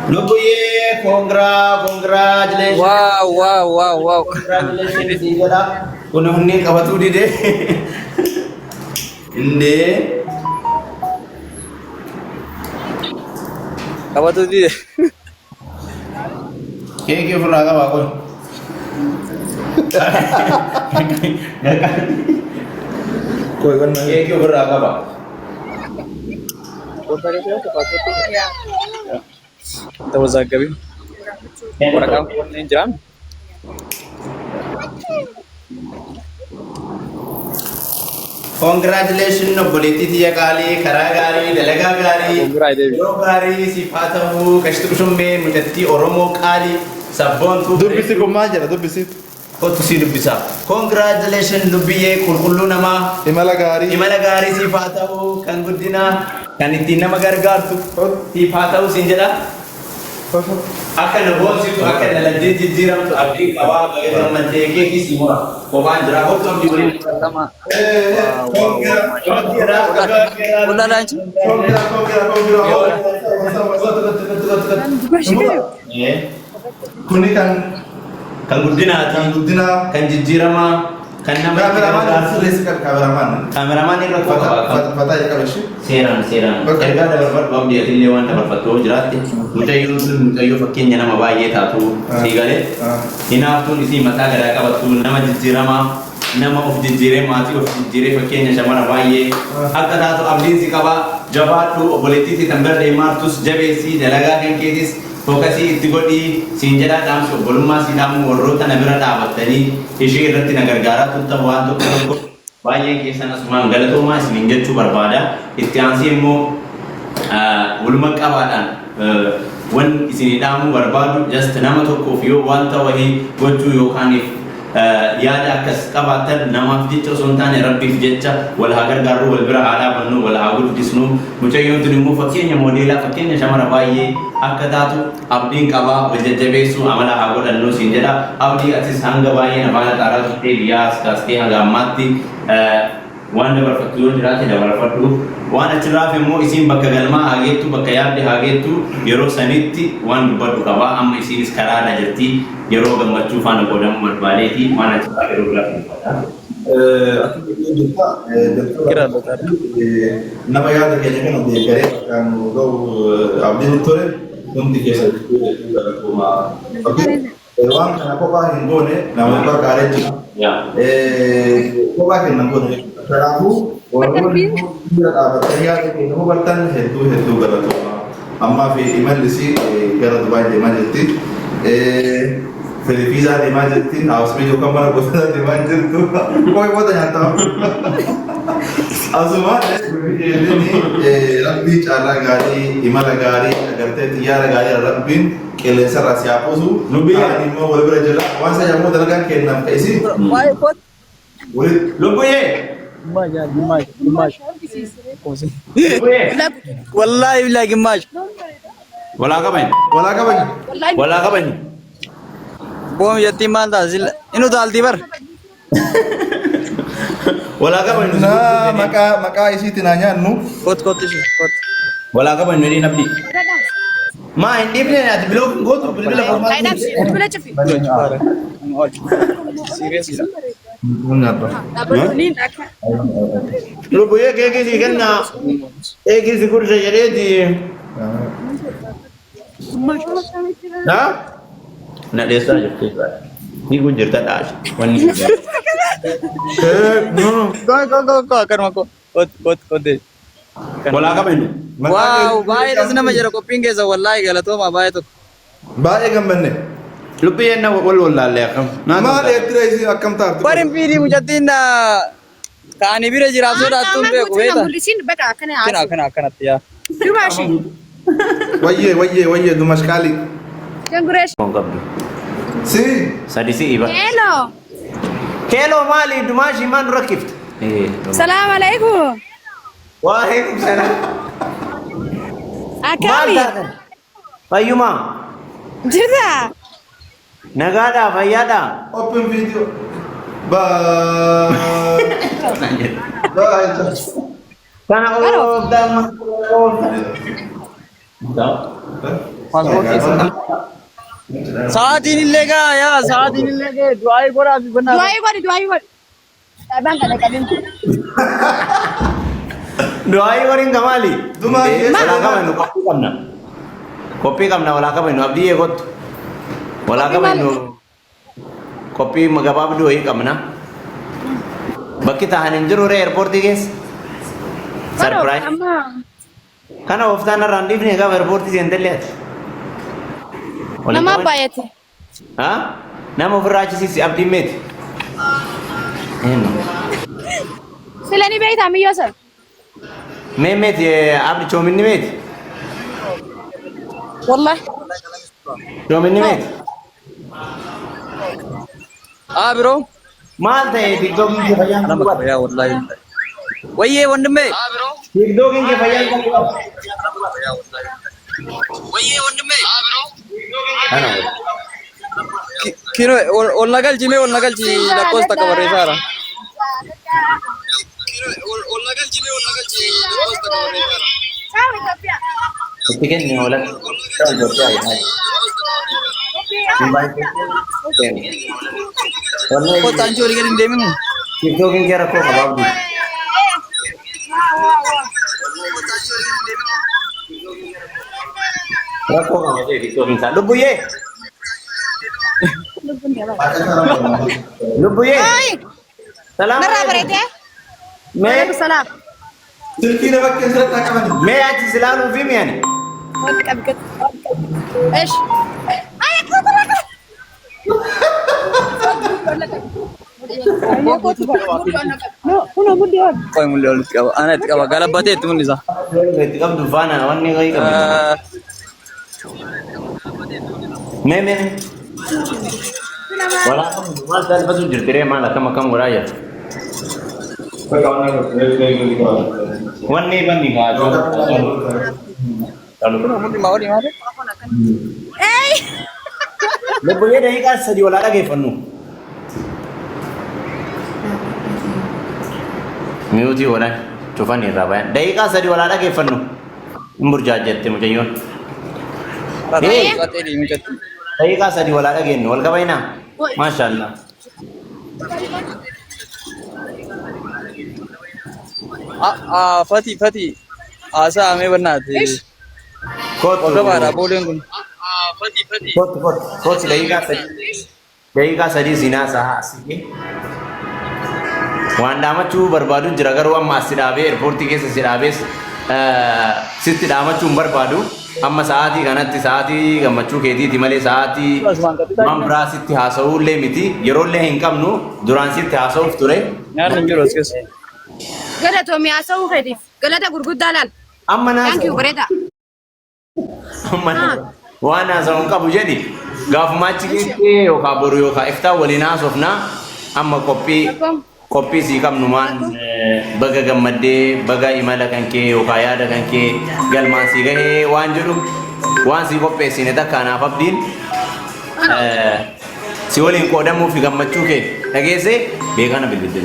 Lubbuyyee congra congratulation. Wow wow wow wow. Congratulation siin jedha. Kun hundi qabatuu didee. Indee. Qabatu dide. Keekii ofirraa qabaa kun. Qoy wanna Keekii ofirraa qaba. ተወዛገቢ waraqaan kun hin jiraan. Congratulations obboleettii tiyya qaalii karaa gaarii dalagaa gaarii Congra deebi. yeroo gaarii siif haa ta'u qashti qushummee mucattii Oromoo qaalii sabboontuu Dubbisi kun maal jedha dubbisi? Kottu sii dubbisa. Congratulations lubbiyyee qulqulluu namaa. Imala gaarii. Imala gaarii siif haa ta'u kan guddinaa kan ittiin nama gargaartu siif haa ta'u siin jedha. Akka na boonsitu akka daladdee jijjiiramtu abdii qabaa baga gammaddee keekii sii mura. Kophaan jira kottu abdii waliin. Congra. Congra, congra. Ullala anchi. Congra, congra, congra. Kuni kan Kan guddinaati. kan guddinaa. Kan jijjiiramaa. Kan nama itti Kaameramaan gargaartu. sirreessi kan kaameramaan. Kaameramaan irra koo qaba. Fataa jedhama ishee. Seeraan seeraan. Bakka. Ergaa dabarfadhu abdii atillee waan dabarfattu yoo jiraatte mucayyoon sun mucayyoo fakkeenya nama baay'ee taatu sii galee hinaaftuun isii mataa gadaa qabattu nama jijjiiramaa nama of jijjiiree maatii of jijjiiree fakkeenya shamara baay'ee akka taatu abdiin si qaba jabaadhu obboleettii tee tan bira deemaartus jabeessii dalagaa kan keetis focusii itti godhii siin jedhaa dhaamsi obbolummaa sii dhaamu warroota na bira dhaabattanii ishee irratti na gargaaraa turtan waan tokko tokko baay'een keessan asumaan galatoomaa isiniin jechuu barbaada. Itti aansee immoo waluma qabaadhaan wan isinii dhaamuu barbaadu just nama tokkoof yoo wanta wahii gochuu yookaaniif yaada akkas qabaattan namaaf jecha osoo hin taane Rabbiif jecha wal haa gargaarru, wal bira haa dhaabannu, wal haa guddisnu. Mucayyoon tun immoo fakkeenya moodeelaa, fakkeenya shamara baay'ee akka taatu abdiin qaba. Wal jajjabeessuu amala haa godhannu siin jedha. Abdii atis hanga baay'ee na faana xaaraa turtee biyyaa as kaastee hanga ammaatti Waan dabarfattu yoo jiraate dabarfadhu. Waan achirraa hafe immoo isiin bakka galmaa haa geettu, bakka yaadde haa geettu, yeroo sanitti waan dubbadhu qaba. Amma isiinis karaa irra jirti. Yeroo gammachuu faana qoodamuu barbaadeeti. Waan achirraa hafe yeroo biraatti dubbadha. Ati gidduu jirta jalqaba nama yaada keenya kana deeggaree bakkaan nu ga'u abdiin ture hundi keessa hedduu hedduu galatoomaa. Waan kana kophaa hin goone namoota gargaaree jira. Kophaa kenna goone jechuudha. Kanaafuu warroonni bira dhaabbatanii yaada keenya hubattan hedduu hedduu galatooma. Ammaa fi imallis gara Dubaay deemaa jirti. Filipiizaa deemaa jirti. Haawusmeet yookaan mana gosoota deemaa jirtu. Kophee booda nyaatama. Asumaan rabbii carraa gaarii imala gaarii agartee xiyyaara gaarii rabbiin qilleensa irraa si haa buusu. Lubbiyyee. Kaan immoo wal bira jirra. Waan isa jedhamu dalagaan kennaaf ta'isi. Waa'ee koot. Walitti Lubbuyyee. Gimaash gimaash gimaash. Lubbuyyee. Wallaahi billaahi gimaash. Walaa qabani. walaa kabaju. Walaa qabani. Boom jettiin maal ta'a silla. Inu taaltii bar. Walaa qabani. Naa maqaa maqaa isiitiin haa nyaannu. Kot kot ishee kot. Walaa qabani jedhiin abdii. Maa hin dhiifne ati biloo hin gootu bilbila formaatti. Bilbila cufi. Seriously. Dhaabbatanii akka Lubbuyyee keekii sii kennaa. Keekii si gursa jedheeti. Ha? Na dheessaa jirti. Ni kun jirta dhaashi. Wanni kun jira. Go go go go akkanuma ko kot kot kot. Walaa qabani. Waaw baay'ee das nama jedha qophiin keessa wallaahi galatooma baay'ee tokko. Baay'ee gammanne. Lubbiyyeen na wal wallaallee akkam. Naa Maal eettira isin akkam taartu? Barin fiidii mucattiin kaani bira jiraaf sodaattuun Qaama beeku guutuu na beekta. mul'isin baqa akkana Akkana haasa'u. akkana akkanatti yaa. Dumaashi. Wayyee wayyee wayyee dumash qaalii. Congrats. Hin qabdu. Si Sadi si iba. Hello. Keeloo maali dumaashii maal nu rakkifte? Salaam alaikum. Waalaikum salaam. Maal Akkami? taatan? Fayyumaa? Jirta? Nagaadhaa fayyaadhaa? Open video. Bye. Bye. Kana ooftaa ooftaa. Paaspoortii isaa. Sa'aatiin illee gaa yaa sa'aatiin illee ga'e du'aayii godhaa fi bannaa. Du'aayii godhi du'aayii godhi. Dhaabaan kana qabin. Du'aayii waliin kamaali. Dumaa keessa Walaa qabanu qophii qabna. Qophii qabna walaa qabanu abdii eegottu. Walaa Qophii maali? qabanu qophii gabaabduu wayii qabna. Bakki taa'an hin jiru ree airportii keessa. Surprise. Amma Kana ooftaan irraa hin dhiifne gaafa airportii seentellee ati. Waliin nama qaban? baay'ate. Ha? Nama ofirraa achisiisi abdiin meeti. Eenyu? Sila ni beektaa miyyoo sana. Mee meeti abdi choominni meeti? Wallahi. Choominni meeti? Haa biroo. Maal ta'e tiktookiin kee fayyaan Nama qaba yaa wallahi. Wayyee wandimee. Tiktookiin kee fayyaan qabu. Kana. Kino ol na galchi mee ol na galchi lakkoofsa takka barreessaara. Ciao Itoophiyaa. Itti kenni oolan. Itoophiyaa jedhaa. Wallahi Kottu anchi olii gadi hin deeminu. tiktookiin kee rakkoo qaba abdii. Rakkoo qaba jee tiktookiin isaa. Lubbuyyee! Lubbuyyee! Ay, Salaam narraa alaikum. bareedee. Mee Waalaikum salaam. Silkii nama keessatti haa qaban. mee achi silaaluu fi mi'ani. Esh. Ay, akka akka. Qoy mul'ii olitti qaba. Ana itti qaba. Galabbatee itti mul'isa. Itti qabdu faana wanni wayii qabdu. Mee mee. Walaa qabdu maal salphatu jirti ree maal akkam akkam godhaa jira. Wanni banni kaa Mul'ii maa olii maali? Ey. Lubbuyyee daqiiqaa sadii walaa dhageeffannu. Miyuutii godhan cufan irraa bayan. Daqiiqaa sadii walaa dhageeffannu. Hin burjaajjatte mucayyoon. Daqiiqaa sadii walaa dhageenyu wal qabaynaa. Maashaallah. Fati fati haasaa amee bannaati. Kootu. Wal qabaadha booleen kun. Kootu kootu kootu daqiiqaa sadii. Daqiiqaa sadii siinaa sa'a asii. Waan dhaamachuu barbaadu jira garuu amma as si dhaabee airportii keessa si dhaabees sitti dhaamachuu hin barbaadu. Amma sa'aatii kanatti sa'aatii gammachuu keetiiti malee sa'aatii waan biraa sitti haasa'uu illee miti. Yeroo illee hin qabnu duraan sitti haasa'uuf ture. Nyaanni hin jiru as keessa. Galatoomii haasa'uu keetiif galata gurguddaa laal. Amma Thank you naasa'u. bareeda. Amma waan haasa'u hin qabu jedhi. Gaafuma achi geessee yookaan boru yookaan iftaan waliin haasofnaa amma qophii qophii sii qabnu maan baga gammaddee baga imala kan kee yookaan yaada kan kee galmaan sii gahee waan jedhu waan sii qopheessine takka anaaf abdiin si waliin qoodamuu fi gammachuu kee dhageessee beekana bilbiltee.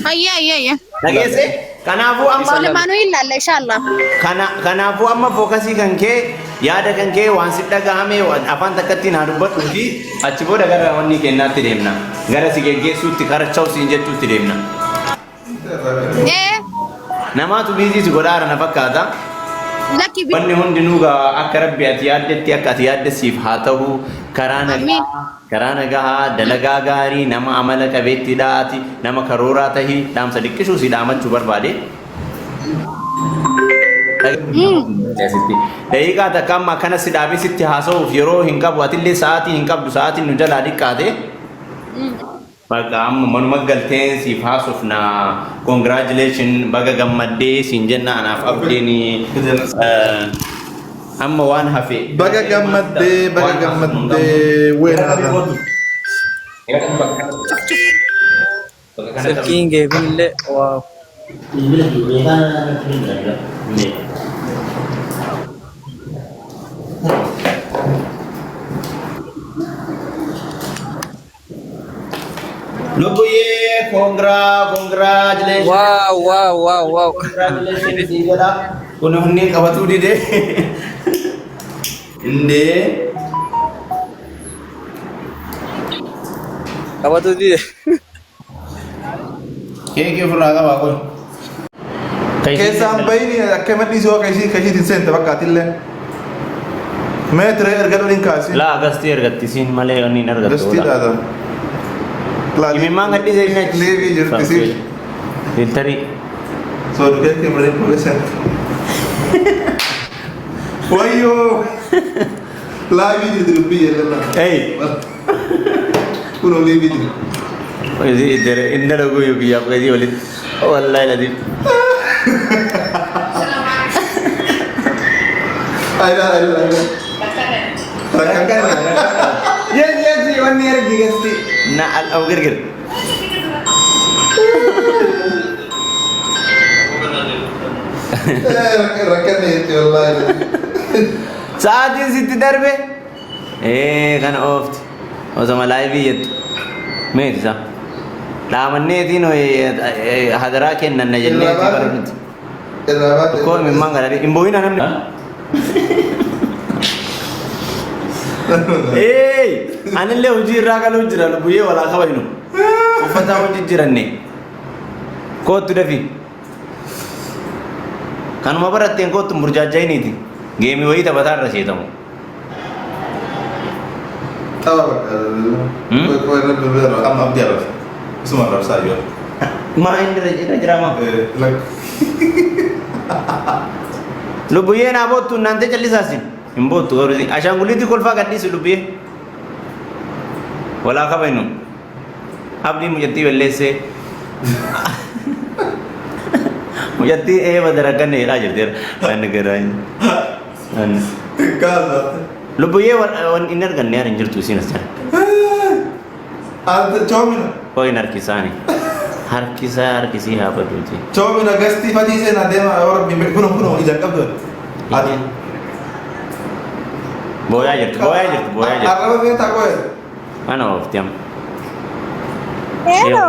Ayyee ayyee ayyee. Dhageesse? Kanaafuu amma Walumaanuu hin laalla inshallah. kana kanaafuu amma fookasii kan kee yaada kan kee waan si dhagahame waan afaan takkattiin haa dubbadhuu fi achi booda gara wanni kennaatti deemna. Gara si geggeessuutti kara chaw siin jechuutti deemna. Ee Namaatu biizii si godhaara na fakkaata. Lakki bi. Wanni hundinuu gaa akka rabbi ati yaaddetti akka ati yaadde siif haa ta'u karaa Amiin. nagaa karaa nagahaa dalagaa gaarii nama amala qabeettiidha ati nama karooraa tahi dhaamsa diqqishuu si dhaamachuu barbaade. Daqiiqaa takka amma akkana si dhaabee sitti haasa'uuf yeroo hin qabu atillee sa'aatii hin qabdu sa'aatiin nu jalaa diqqaate. Baqa amma manuma galteen siif haasofna congratulation baga gammaddee siin jenna anaaf abdiin amma waan hafe. Baga gammaddee, baga gammaddee, weena. Silkiin kee kunillee waaw. Lubbuyyee congra congratulation. Wow. Congratulation sii jedha. Kun hundi qabatuu didee. Indee. Qabatu dide. Keekii ofirraa qabaa kun. Keessaan bayini akka madhiisii waa kaishii kaishiitiin seente bakkaatillee. Meetira erga dholiin kaasi. Laa agastii ergatti siin malee inni hin argattu. Gastii dhaata. Imimmaan gadhiisee inni achi. Liivii jirti siin. Filtarii. Sooduu keekii malee poolisan. Wayyoo. Laavii jirti dubbii jedhama. Ei. Kunoo liivii jirti. Inni dhaguu yoo biyyaaf gadii walitti. Wallaahi ladiif. Ayla ayla ayla. Rakkan kana. Yes, yes, wanni ergi gasti. Na al au girgir. Rakkan jetti wallaahi. Sa'aatiin sitti darbe. Ee kana oofti. Osoma live jettu. Meeti isaa. Dhaamanneetiin hadaraa kennanna jenneeti bara nuti. Irraa baate. Koo imimmaan kana hin boo'ina namni. Ee anillee hojii irraa galuu jira lubbuyyee walaa kabajnu. Uffata hojii jiranne. Kootu dafi. Kanuma baratteen kootu burjaajjainiiti. Geemii wayii taphataa irra seetamu. Tapha bakka. Koo irra bilbila amma abdii arrabsa. Isuma arrabsaa yoo. Maa inni irra jira maa? Lakk. Lubbuyyee naa boottu naantee callisaasin. Hin boottu garuu ashaangulliitti kolfaa gadhiisu lubbuyyee. Walaa kabajnu. Abdii mucattii balleessee. Mucattii eeba darakkanne jedhaa jirteera. Waan garaa hin. Kaasa. Lubbuyyee waan hin arganne hin jirtu isiin as jala. Ante choomina. Koo hin harkisaani. Harkisaa harkisii haa baduuti. Choomina gastii fatii seenaa deema yoo rabbiin kunoo kunoo ijaan qabdu. Ati. Booyaa jirti booyaa jirti booyaa jirti. Arraba feetaa qo'e. Ana oofti amma. Hello.